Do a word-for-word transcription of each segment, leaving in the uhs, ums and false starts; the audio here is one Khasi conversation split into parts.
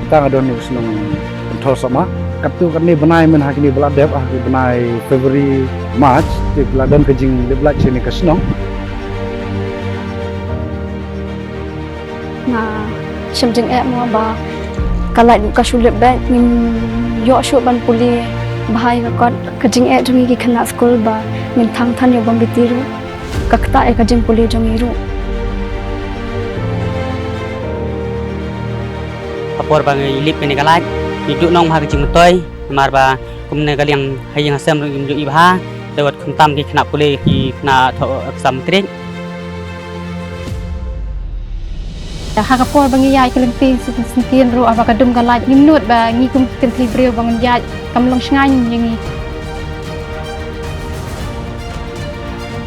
Tang adon ni shnong Pynthor Sama. Katto katne bnai mynha kine ba la dep ha ki bnai February, March, te la don ka jinglip lait shane ka shnong. Nga shem jingeh mo ba ka lait ka shu lip beit, ngim ïoh shuh ban pule bha ïa ka kot. Ka jingeh jong ngi ki khynnah skul ba ngim thang than ïa u bym bitti ruh. Ka ktah ïa ka jingpule jong ngi ruh. Ha por ba ngi lip kane ka lait, ngi duh nong bha ka jingmyntoi, namar ba kumne ka liang ha ïing ha sem ruh ngim ju i bha, te wat khamtam ki khynnah pule ki khynnah thoh exam matric. Ha ka por ba ngi ïaid ka lynti syngkien ruh haba ka dum ka lait ngim nud ba ngi kum ki kynthei briew ba ngin ïaid kam long shngaiñ ïa ngi.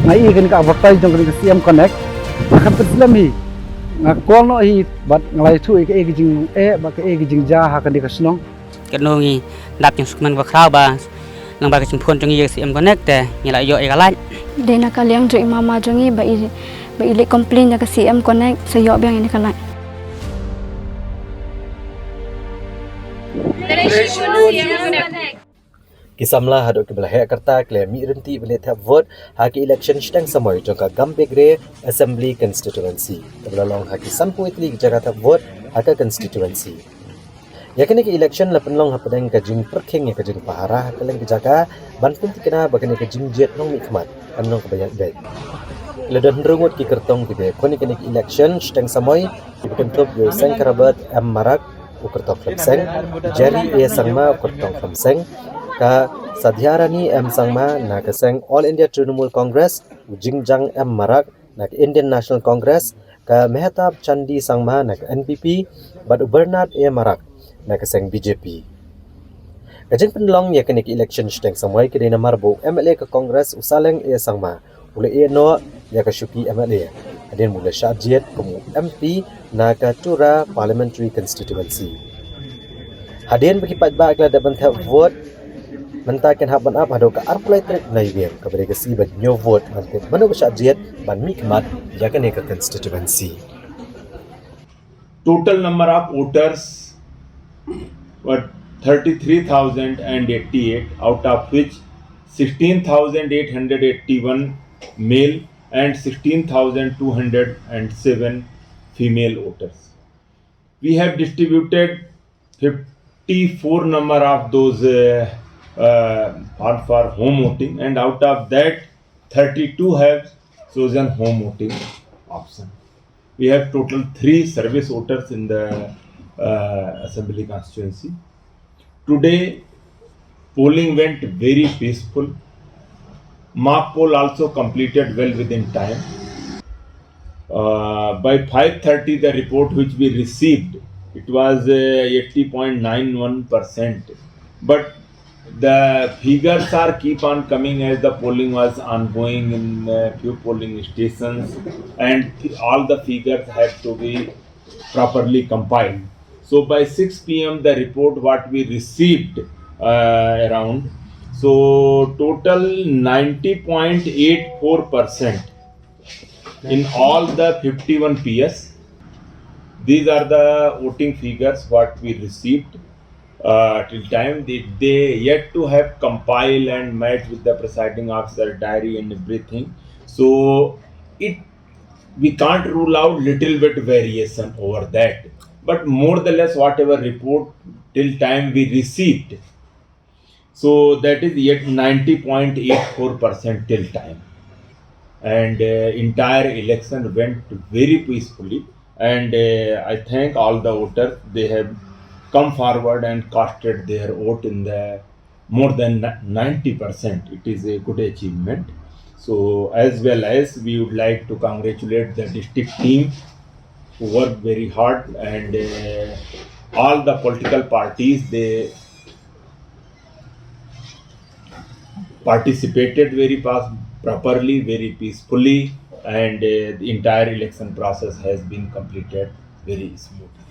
Nga ïohi kane ka advertise jong kane ka C M Connect. Nga khan pynslem hi. Nga call noh hi bad nga la ïathuh ïa kaei ka jingeh bad kaei ka jingjia ha kane ka shnong. Katno ngi dap jingsngewkmen ba khraw ba lyngba ka jingphone jong ngi ïa ka C M Connect te ngi la ïoh ïa ka lait. Dei na ka liang jong i mama jong ngi ba i, ba i leit complain ïa ka C M Connect sa ïoh biang ïa ka lait. Ki samla haduh kiba la heh karta ki la mih ryntih ban leit thep vote ha ki election shiteng samoi jong ka Gambegre Assembly Constituency, kaba la long ha ki sanphew tylli ki jaka thep vote ha ka constituency. Ïa kane ka election la pynlong hapdeng ka jingpyrkhing ïa ka jingpahara ha kylleng ki jaka ban pynthikna ba kane ka jingjied nongmihkhmat kan long kaba ïaid beit. La don hynriew ngut ki kyrtong kiba khun ïa kane ka election shiteng samoi, kiba kynthup ïa u Seng Kyrabet M Marak, u kyrtong khlem seng, Jerry A Sangma, u kyrtong khlem seng, ka Sadhiarani M Sangma na ka seng All India Trinamool Congress, u Jingjang M Marak na ka Indian National Congress, ka Mehtab Chandi Sangma na ka N P P, bad u Bernard A Marak na ka seng B J P. Ka jingpynlong ïa kane ka election shiteng samoi ka dei namar ba u M L A ka Congress u Saleng A Sangma u la ïeh noh ïa ka shuki M L A hadien ba u la shah jied kum u M P na ka Tura Parliamentary Constituency. Hadien ba ki paidbah ki la dep ban thep vote, mynta kin hap ban ap haduh ka arphew lai tarik Naiwieng kaba dei ka sngi ban ñiew vote ban tip mano ba shah jied ban mihkhmat ïa kane ka constituency. Total number of voters were thirty-three thousand and eighty-eight, out of which sixteen thousand eight hundred eighty-one male and sixteen thousand two hundred and seven female voters. We have distributed fifty-four number of those, uh, uh, form for home voting, and out of that, thirty-two have chosen home voting option. We have total three service voters in the, uh, assembly constituency. Today, polling went very peaceful. Mock poll also completed well within time. Uh, by five thirty, the report which we received, it was, uh, eighty point nine one percent. But the figures are keep on coming as the polling was ongoing in a few polling stations, and all the figures have to be properly compiled. So by six p m, the report what we received, uh, around, so total ninety point eight four percent in all the fifty-one P S. These are the voting figures what we received, uh, till time. They, they yet to have compile and match with the presiding officer diary and everything. So it, we can't rule out little bit variation over that. But more or less whatever report till time we received, so that is yet ninety point eight four percent till time. And, uh, entire election went very peacefully. And, uh, I thank all the voters. They have come forward and casted their vote in the more than ni-, ninety percent. It is a good achievement. So, as well as we would like to congratulate the district team who worked very hard, and, uh, all the political parties, they participated very pas-, properly, very peacefully, and, uh, the entire election process has been completed very smoothly.